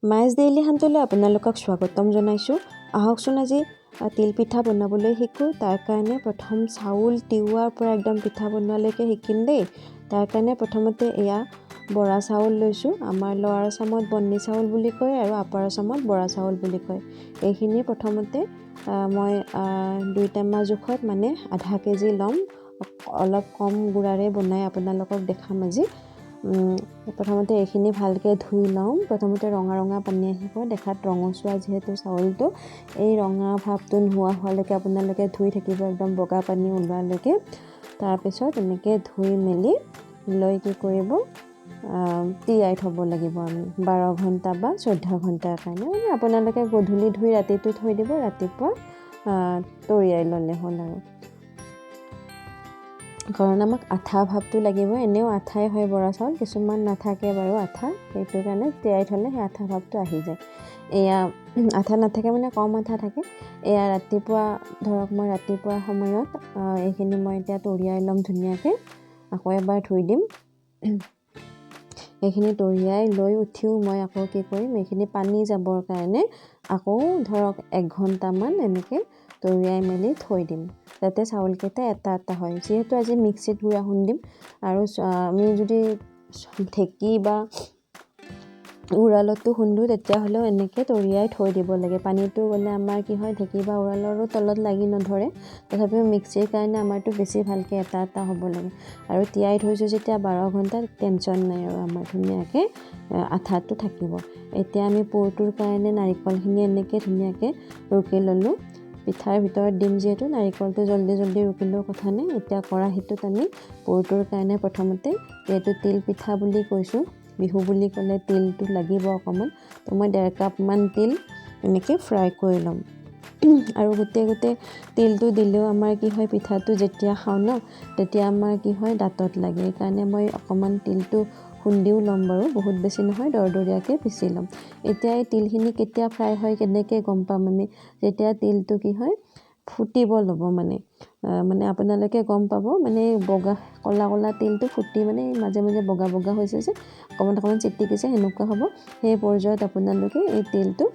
মাইজ ডেইলি হাণ্টলৈ আপোনালোকক স্বাগতম জনাইছোঁ। আহকচোন, আজি তিলপিঠা বনাবলৈ শিকোঁ। তাৰ কাৰণে প্ৰথম চাউল তিওৱাৰ পৰা একদম পিঠা বনোৱালৈকে শিকিম দেই। তাৰ কাৰণে প্ৰথমতে এয়া বৰা চাউল লৈছোঁ। আমাৰ লৱাৰ আছামত বন্নি চাউল বুলি কয় আৰু আপাৰ আছামত বৰা চাউল বুলি কয়। এইখিনি প্ৰথমতে মই 2 টেমা জোখত, মানে আধা কেজি ল'ম। অলপ কম গুড়াৰে বনাই আপোনালোকক দেখাম আজি। প্ৰথমতে এইখিনি ভালকৈ ধুই ল'ম। প্ৰথমতে ৰঙা ৰঙা পানী আহিব, দেখাত ৰঙচুৱা যিহেতু চাউলটো। এই ৰঙা ভাৱটো নোহোৱা হোৱালৈকে আপোনালোকে ধুই থাকিব, একদম বগা পানী ওলোৱালৈকে। তাৰপিছত এনেকৈ ধুই মেলি লৈ কি কৰিব, তিয়াই থ'ব লাগিব আমি 12 ঘণ্টা বা 14 ঘণ্টাৰ কাৰণে। মানে আপোনালোকে গধূলি ধুই ৰাতিটো থৈ দিব, ৰাতিপুৱা তৰিয়াই ল'লে হ'ল আৰু। কাৰণ আমাক আঠা ভাৱটো লাগিব। এনেও আঠাই হয় বৰা চাউল, কিছুমান নাথাকে বাৰু আঠা। সেইটো কাৰণে তিয়াই থ'লে সেই আঠা ভাৱটো আহি যায়। এয়া আঠা নাথাকে, মানে কম আঠা থাকে। এয়া ৰাতিপুৱা ধৰক মই ৰাতিপুৱা সময়ত এইখিনি মই এতিয়া তৰিয়াই ল'ম ধুনীয়াকৈ। আকৌ এবাৰ ধুই দিম। এইখিনি তৰিয়াই লৈ উঠিও মই আকৌ কি কৰিম, এইখিনি পানী যাবৰ কাৰণে আকৌ ধৰক এক ঘণ্টামান এনেকৈ তৰিয়াই মেলি থৈ দিম, যাতে চাউলকেইটা এটা এটা হয়। যিহেতু আজি মিক্সিত গুড়া খুন্দিম আৰু আমি যদি ঢেঁকী বা উৰালতো খুন্দোঁ, তেতিয়াহ'লেও এনেকৈ তৰিয়াই থৈ দিব লাগে। পানীটো গ'লে আমাৰ কি হয়, ঢেঁকী বা উৰালৰো তলত লাগি নধৰে। তথাপিও মিক্সিৰ কাৰণে আমাৰতো বেছি ভালকৈ এটা এটা হ'ব লাগে। আৰু তিয়াই থৈছোঁ যেতিয়া 12 ঘণ্টা, টেনশ্যন নাই আৰু, আমাৰ ধুনীয়াকৈ আঠাটো থাকিব। এতিয়া আমি পুৰটোৰ কাৰণে নাৰিকলখিনি এনেকৈ ধুনীয়াকৈ ৰুকি ল'লোঁ। পিঠাৰ ভিতৰত দিম যিহেতু, নাৰিকলটো জল্দি জল্দি ৰুকিলেও কথা নাই। এতিয়া কেৰাহীটোত আমি পুৰটোৰ কাৰণে প্ৰথমতে, যিহেতু তিল পিঠা বুলি কৈছোঁ, বিহু বুলি ক'লে তিলটো লাগিব অকণমান, তো মই 1.5 কাপমান তিল এনেকৈ ফ্ৰাই কৰি ল'ম। আৰু গোটেই গোটেই তিলটো দিলেও আমাৰ কি হয়, পিঠাটো যেতিয়া খাওঁ ন, তেতিয়া আমাৰ কি হয়, দাঁতত লাগে। সেইকাৰণে মই অকণমান তিলটো খুন্দিও ল'ম বাৰু, বহুত বেছি নহয়, দৰদৰীয়াকৈ পিচি ল'ম। এতিয়া এই তিলখিনি কেতিয়া ফ্ৰাই হয় কেনেকৈ গম পাম আমি? যেতিয়া তিলটো কি হয়, ফুটিব ল'ব, মানে মানে আপোনালোকে গম পাব, মানে বগা ক'লা ক'লা তিলটো ফুটি মানে মাজে মাজে বগা বগা হৈছে যে, অকণমান অকণমান চিটিকিছে, সেনেকুৱা হ'ব। সেই পৰ্যায়ত আপোনালোকে এই তিলটো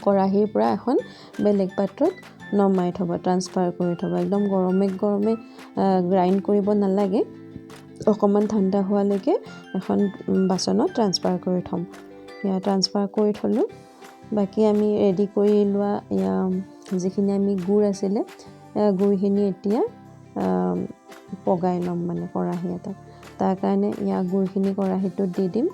কেৰাহীৰ পৰা এখন বেলেগ পাত্ৰত নমাই থ'ব, ট্ৰান্সফাৰ কৰি থ'ব। একদম গৰমে গৰমে গ্ৰাইণ্ড কৰিব নালাগে, অকণমান ঠাণ্ডা হোৱালৈকে এখন বাচনত ট্ৰান্সফাৰ কৰি থ'ম। এয়া ট্ৰান্সফাৰ কৰি থ'লোঁ। বাকী আমি ৰেডি কৰি লোৱা এয়া যিখিনি আমি গুড় আছিলে, গুড়খিনি এতিয়া পগাই ল'ম, মানে কেৰাহী এটাত। তাৰ কাৰণে ইয়াৰ গুড়খিনি কেৰাহীটোত দি দিম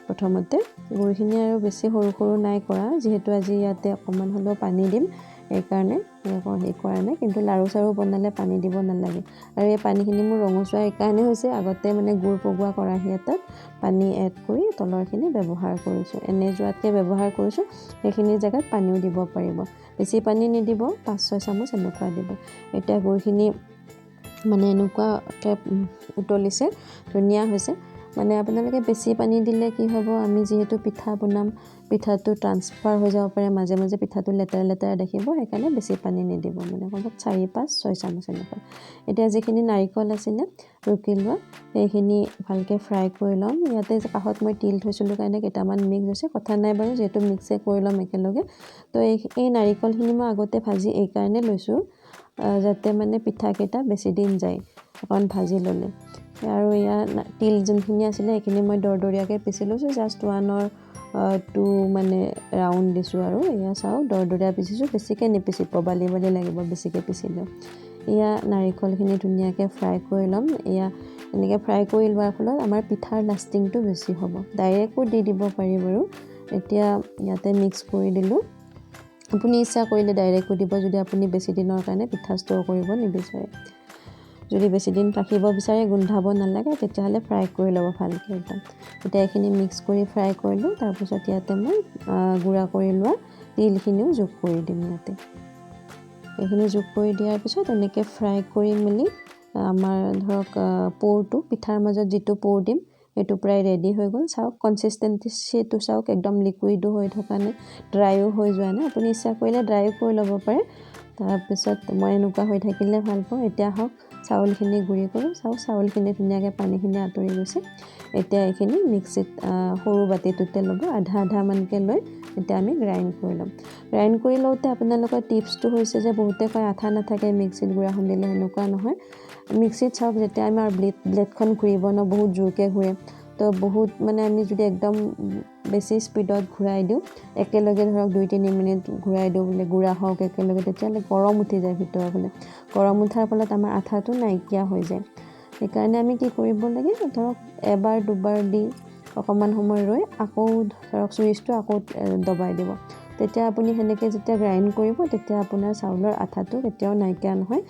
প্ৰথমতে। গুড়খিনি আৰু বেছি সৰু সৰু নাই কৰা, যিহেতু আজি ইয়াতে অকণমান হ'লেও পানী দিম, সেইকাৰণে হেৰি কৰা নাই। কিন্তু লাড়ু চাড়ু বনালে পানী দিব নালাগে। আৰু এই পানীখিনি মোৰ ৰঙচুৱা এইকাৰণে হৈছে, আগতে মানে গুড় পগোৱা কেৰাহী এটাত পানী এড কৰি তলৰখিনি ব্যৱহাৰ কৰিছোঁ, এনেই যোৱাতকৈ ব্যৱহাৰ কৰিছোঁ। সেইখিনি জেগাত পানীও দিব পাৰিব। বেছি পানী নিদিব, 5-6 চামুচ এনেকুৱা দিব। এতিয়া গুড়খিনি মানে এনেকুৱাকৈ উতলিছে, ধুনীয়া হৈছে। মানে আপোনালোকে বেছি পানী দিলে কি হ'ব, আমি যিহেতু পিঠা বনাম, পিঠাটো ট্ৰান্সফাৰ হৈ যাব পাৰে, মাজে মাজে পিঠাটো লেতেৰা লেতেৰা দেখিব। সেইকাৰণে বেছি পানী নিদিব, মানে ক'ৰবাত 4, 5, 6 চামুচ এনেকুৱা। এতিয়া যিখিনি নাৰিকল আছিলে ৰুকি লোৱা, সেইখিনি ভালকৈ ফ্ৰাই কৰি ল'ম। ইয়াতে কাষত মই তিল থৈছিলোঁ কাৰণে কেইটামান মিক্স হৈছে, কথা নাই বাৰু, যিহেতু মিক্সে কৰি ল'ম একেলগে। তো এই নাৰিকলখিনি মই আগতে ভাজি এইকাৰণে লৈছোঁ, যাতে মানে পিঠাকেইটা বেছি দিন যায় অকণ ভাজি ল'লে। আৰু ইয়াৰ তিল যোনখিনি আছিলে, সেইখিনি মই দৰদৰীয়াকৈ পিচি লৈছোঁ। জাষ্ট 1 অৰ 2 মানে ৰাউণ্ড দিছোঁ। আৰু এয়া চাওক, দৰদৰীয়া পিচিছোঁ, বেছিকৈ নিপিচিব, বালি বালি লাগিব বেছিকৈ পিচিলেও। এয়া নাৰিকলখিনি ধুনীয়াকৈ ফ্ৰাই কৰি ল'ম। এয়া এনেকৈ ফ্ৰাই কৰি লোৱাৰ ফলত আমাৰ পিঠাৰ লাষ্টিংটো বেছি হ'ব। ডাইৰেক্টো দি দিব পাৰি বাৰু। এতিয়া ইয়াতে মিক্স কৰি দিলোঁ। আপুনি ইচ্ছা কৰিলে ডাইৰেক্টো দিব, যদি আপুনি বেছি দিনৰ কাৰণে পিঠা ষ্ট'ৰ কৰিব নিবিচাৰে। যদি বেছি দিন ৰাখিব বিচাৰে, গোন্ধাব নালাগে, তেতিয়াহ'লে ফ্ৰাই কৰি ল'ব ভালকৈ একদম। এতিয়া এইখিনি মিক্স কৰি ফ্ৰাই কৰিলোঁ। তাৰপিছত ইয়াতে মই গুড়া কৰি লোৱা তিলখিনিও যোগ কৰি দিম ইয়াতে। এইখিনি যোগ কৰি দিয়াৰ পিছত এনেকৈ ফ্ৰাই কৰি মেলি আমাৰ ধৰক পুৰটো, পিঠাৰ মাজত যিটো পুৰ দিম, সেইটো প্ৰায় ৰেডি হৈ গ'ল। চাওক, কনচিষ্টেঞ্চিটো চাওক, একদম লিকুইডো হৈ থকা নাই, ড্ৰাইও হৈ যোৱা নাই। আপুনি ইচ্ছা কৰিলে ড্ৰাইও কৰি ল'ব পাৰে। তাৰপিছত মই এনেকুৱা হৈ থাকিলে ভাল পাওঁ। এতিয়া হওক চাউলখিনি গুড়ি কৰোঁ। চাওক চাউলখিনি ধুনীয়াকৈ পানীখিনি আঁতৰি গৈছে। এতিয়া এইখিনি মিক্সিত সৰু বাতিটোতে ল'ব, আধা আধামানকৈ লৈ এতিয়া আমি গ্ৰাইণ্ড কৰি ল'ম। গ্ৰাইণ্ড কৰি লওঁতে আপোনালোকৰ টিপছটো হৈছে যে বহুতে কয় আঠা নাথাকে মিক্সিত গুড়া খুন্দিলে, সেনেকুৱা নহয়। মিক্সিত চাওক যেতিয়া আমাৰ ব্লেডখন ঘূৰিব ন, বহুত জোৰকৈ ঘূৰে, তো বহুত মানে আমি যদি একদম বেছি স্পীডত ঘূৰাই দিওঁ একেলগে, ধৰক 2-3 মিনিট ঘূৰাই দিওঁ বোলে গুড়া হওক একেলগে, তেতিয়াহ'লে গৰম উঠি যায় ভিতৰৰ ফালে। গৰম উঠাৰ ফলত আমাৰ আঠাটো নাইকিয়া হৈ যায়। সেইকাৰণে আমি কি কৰিব লাগে, ধৰক এবাৰ দুবাৰ দি অকণমান সময় ৰৈ আকৌ ধৰক চুইচটো আকৌ দবাই দিব। তেতিয়া আপুনি সেনেকৈ যেতিয়া গ্ৰাইণ্ড কৰিব তেতিয়া আপোনাৰ চাউলৰ আঠাটো কেতিয়াও নাইকিয়া নহয়,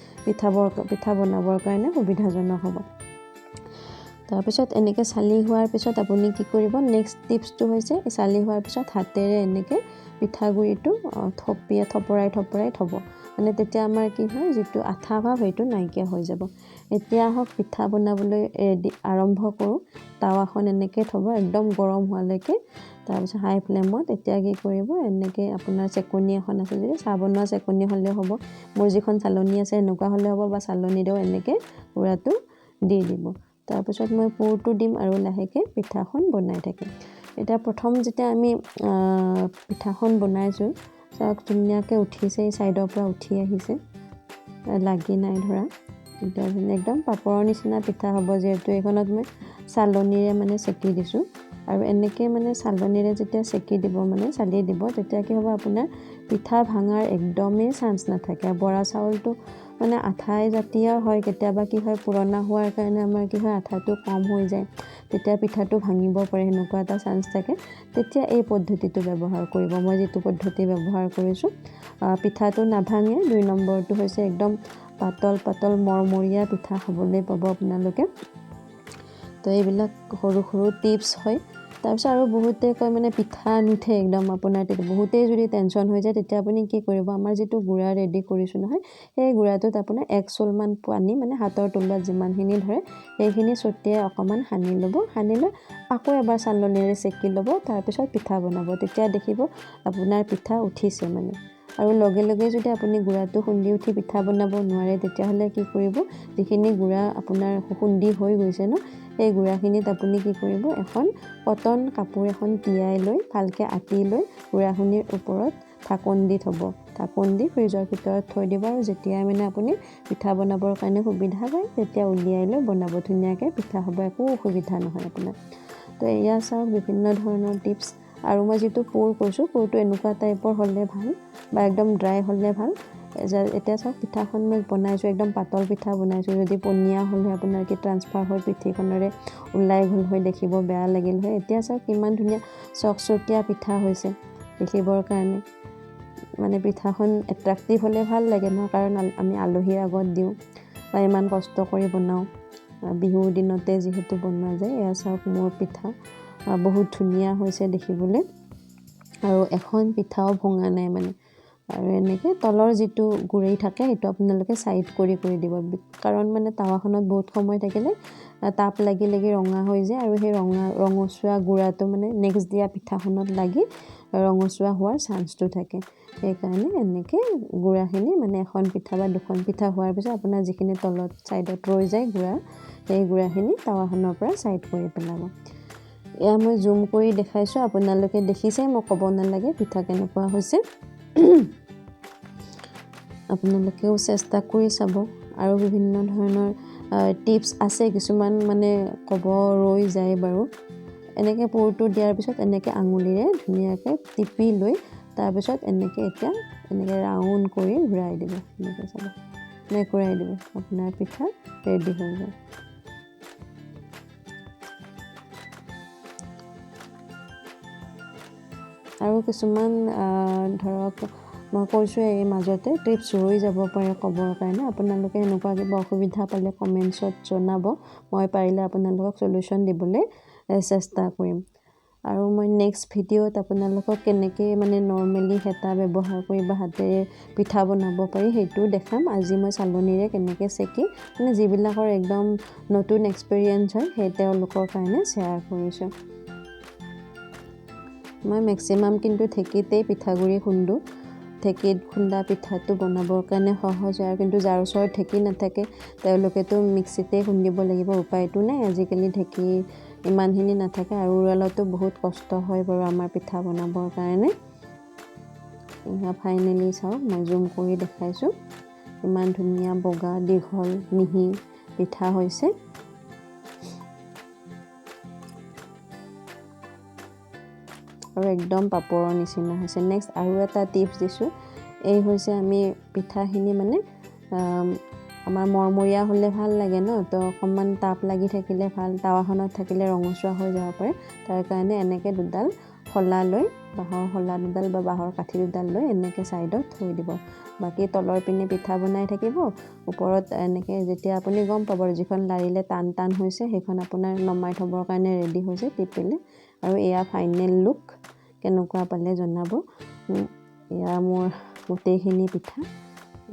পিঠা বনাবৰ কাৰণে সুবিধাজনক হ'ব। তাৰপিছত এনেকৈ চালি হোৱাৰ পিছত আপুনি কি কৰিব, নেক্সট টিপছটো হৈছে চালি হোৱাৰ পিছত হাতেৰে এনেকৈ পিঠাগুড়িটো থপৰাই থপৰাই থ'ব, মানে তেতিয়া আমাৰ কি হয় যিটো আঠা ভাৱ সেইটো নাইকিয়া হৈ যাব। এতিয়া আহক পিঠা বনাবলৈ ৰেডি আৰম্ভ কৰোঁ। টাৱাখন এনেকৈ থ'ব একদম গৰম হোৱালৈকে, তাৰপিছত হাই ফ্লেমত। এতিয়া কি কৰিব, এনেকৈ আপোনাৰ চেকনি এখন আছে যদি চাহ বনোৱা চেকনি হ'লেও হ'ব, মোৰ যিখন চালনী আছে এনেকুৱা হ'লেও হ'ব, বা চালনীৰেও এনেকৈ গুড়াটো দি দিব। তাৰপিছত মই পুৰটো দিম আৰু লাহেকৈ পিঠাখন বনাই থাকিম। এতিয়া প্ৰথম যেতিয়া আমি পিঠাখন বনাইছোঁ, চাওক ধুনীয়াকৈ উঠিছে, এই ছাইডৰ পৰা উঠি আহিছে, লাগি নাই ধৰা। এতিয়া একদম পাপৰৰ নিচিনা পিঠা হ'ব, যিহেতু এইখনত মই চালনীৰে মানে চেকি দিছোঁ। আৰু এনেকৈ মানে চালনীৰে যেতিয়া চেকি দিব, মানে চালি দিব, তেতিয়া কি হ'ব আপোনাৰ পিঠা ভাঙাৰ একদমেই চান্স নাথাকে। বৰা চাউলটো মানে আঠাই জাতীয় হয়, কেতিয়াবা কি হয় পুৰণা হোৱাৰ কাৰণে আমাৰ কি হয় আঠাটো কম হৈ যায়, তেতিয়া পিঠাটো ভাঙিব পাৰে, সেনেকুৱা এটা চান্স থাকে। তেতিয়া এই পদ্ধতিটো ব্যৱহাৰ কৰিব। মই যিটো পদ্ধতি ব্যৱহাৰ কৰিছোঁ, পিঠাটো নাভাঙে। 2 নম্বৰটো হৈছে একদম পাতল পাতল মৰমৰীয়া পিঠা খাবলৈ পাব আপোনালোকে। তো এইবিলাক সৰু সৰু টিপছ হয়। তাৰপিছত আৰু বহুতে কয় মানে পিঠা নুঠে একদম আপোনাৰ, তেতিয়া বহুতেই যদি টেনশ্যন হৈ যায় তেতিয়া আপুনি কি কৰিব, আমাৰ যিটো গুড়া ৰেডি কৰিছোঁ নহয়, সেই গুড়াটোত আপোনাৰ 1 চুলমান পানী, মানে হাতৰ তলুৱাত যিমানখিনি ধৰে সেইখিনি ছটিয়াই অকণমান সানি ল'ব। সানি লৈ আকৌ এবাৰ চালনীৰে চেকি ল'ব, তাৰপিছত পিঠা বনাব। তেতিয়া দেখিব আপোনাৰ পিঠা উঠিছে মানে। আৰু লগে লগে যদি আপুনি গুড়াটো খুন্দি উঠি পিঠা বনাব নোৱাৰে, তেতিয়াহ'লে কি কৰিব, যিখিনি গুড়া আপোনাৰ খুন্দি হৈ গৈছে ন, সেই গুড়াখিনিত আপুনি কি কৰিব, এখন কটন কাপোৰ এখন তিয়াই লৈ ভালকৈ আঁতি লৈ গুড়াখিনিৰ ওপৰত ঢাকোন দি থ'ব। ঢাকোন দি ফ্ৰিজৰ ভিতৰত থৈ দিব। আৰু যেতিয়াই মানে আপুনি পিঠা বনাবৰ কাৰণে সুবিধা পায় তেতিয়া উলিয়াই লৈ বনাব, ধুনীয়াকৈ পিঠা হ'ব, একো অসুবিধা নহয় আপোনাৰ। তো এয়া চাওক বিভিন্ন ধৰণৰ টিপছ। আৰু মই যিটো পুৰ কৈছোঁ, পুৰটো এনেকুৱা টাইপৰ হ'লে ভাল বা একদম ড্ৰাই হ'লে ভাল। এতিয়া চাওক পিঠাখন মই বনাইছোঁ, একদম পাতল পিঠা বনাইছোঁ। যদি পনীয়া হ'লে আপোনাৰ কি ট্ৰান্সফাৰ হৈ পিঠিখনেৰে ওলাই গ'ল হৈ দেখিব বেয়া লাগিল হয়। এতিয়া চাওক কিমান ধুনীয়া চকচকীয়া পিঠা হৈছে দেখিবৰ কাৰণে। মানে পিঠাখন এট্ৰেক্টিভ হ'লে ভাল লাগে ন, কাৰণ আমি আলহীৰ আগত দিওঁ বা ইমান কষ্ট কৰি বনাওঁ, বিহুৰ দিনতে যিহেতু বনোৱা যায়। এয়া চাওক মোৰ পিঠা বহুত ধুনীয়া হৈছে দেখিবলৈ, আৰু এখন পিঠাও ভঙা নাই মানে। আৰু এনেকৈ তলৰ যিটো গুড়ি থাকে সেইটো আপোনালোকে ছাইড কৰি কৰি দিব, কাৰণ মানে টাৱাখনত বহুত সময় থাকিলে তাপ লাগি লাগি ৰঙা হৈ যায়, আৰু সেই ৰঙচুৱা গুড়াটো মানে নেক্সট দিয়া পিঠাখনত লাগি ৰঙচুৱা হোৱাৰ চান্সটো থাকে। সেইকাৰণে এনেকৈ গুড়াখিনি মানে এখন পিঠা বা দুখন পিঠা হোৱাৰ পিছত আপোনাৰ যিখিনি তলত ছাইডত ৰৈ যায় গুড়া, সেই গুড়াখিনি টাৱাখনৰ পৰা ছাইড কৰি পেলাব। এয়া মই জুম কৰি দেখাইছোঁ, আপোনালোকে দেখিছে, মই ক'ব নালাগে পিঠা কেনেকুৱা হৈছে। আপোনালোকেও চেষ্টা কৰি চাব। আৰু বিভিন্ন ধৰণৰ টিপছ আছে, কিছুমান মানে ক'ব ৰৈ যায় বাৰু। এনেকৈ পুৰটো দিয়াৰ পিছত এনেকৈ আঙুলিৰে ধুনীয়াকৈ টিপি লৈ তাৰপিছত এনেকৈ এতিয়া এনেকৈ ৰাউণ্ড কৰি ঘূৰাই দিব, এনেকৈ চাব, এনেকৈ ঘূৰাই দিব, আপোনাৰ পিঠা ৰেডি হৈ যায়। আৰু কিছুমান ধৰক মই কৈছোঁৱে এই মাজতে টিপছ ৰৈ যাব পাৰে ক'বৰ কাৰণে। আপোনালোকে এনেকুৱা কিবা অসুবিধা পালে কমেণ্টছত জনাব, মই পাৰিলে আপোনালোকক চলিউশ্যন দিবলৈ চেষ্টা কৰিম। আৰু মই নেক্সট ভিডিঅ'ত আপোনালোকক কেনেকৈ মানে নৰ্মেলি হেতা ব্যৱহাৰ কৰি বা হাতেৰে পিঠা বনাব পাৰি সেইটোও দেখাম। আজি মই চালনীৰে কেনেকৈ চেকি মানে যিবিলাকৰ একদম নতুন এক্সপেৰিয়েঞ্চ হয় সেই তেওঁলোকৰ কাৰণে শ্বেয়াৰ কৰিছোঁ। মই মেক্সিমাম কিন্তু ঢেঁকীতেই পিঠাগুড়ি খুন্দোঁ, ঢেঁকীত খুন্দা পিঠাটো বনাবৰ কাৰণে সহজ হয় আৰু কিন্তু যাৰ ওচৰত ঢেঁকী নাথাকে তেওঁলোকেতো মিক্সিতেই খুন্দিব লাগিব, উপায়তো নাই। আজিকালি ঢেঁকী ইমানখিনি নাথাকে আৰু উৰালতো বহুত কষ্ট হয় বাৰু আমাৰ পিঠা বনাবৰ কাৰণে। এয়া ফাইনেলি চাওক, মই জুম কৰি দেখাইছোঁ, ইমান ধুনীয়া বগা দীঘল মিহি পিঠা হৈছে। আৰু একদম পাপৰৰ নিচিনা হৈছে। নেক্সট আৰু এটা টিপছ দিছোঁ, এই হৈছে আমি পিঠাখিনি মানে আমাৰ মৰমৰীয়া হ'লে ভাল লাগে ন, তো অকণমান তাপ লাগি থাকিলে ভাল, টাৱাখনত থাকিলে ৰঙচুৱা হৈ যাব পাৰে। তাৰ কাৰণে এনেকৈ দুডাল শলা লৈ, বাঁহৰ শলা দুডাল বা বাঁহৰ কাঠি দুডাল লৈ এনেকৈ ছাইডত থৈ দিব। বাকী তলৰ পিনে পিঠা বনাই থাকিব, ওপৰত এনেকৈ যেতিয়া আপুনি গম পাব যিখন লাৰিলে টান টান হৈছে সেইখন আপোনাৰ নমাই থ'বৰ কাৰণে ৰেডি হৈছে টিপিলে। আৰু এয়া ফাইনেল লুক, কেনেকুৱা পালে জনাব। এয়া মোৰ গোটেইখিনি পিঠা,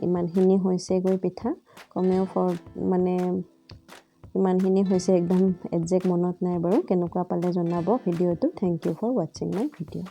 ইমানখিনি হৈছেগৈ পিঠা, কমেও ফৰ মানে ইমানখিনি হৈছে, একদম একজেক্ট মনত নাই বাৰু। কেনেকুৱা পালে জনাব ভিডিঅ'টো। Thank you for ৱাটছিং my video.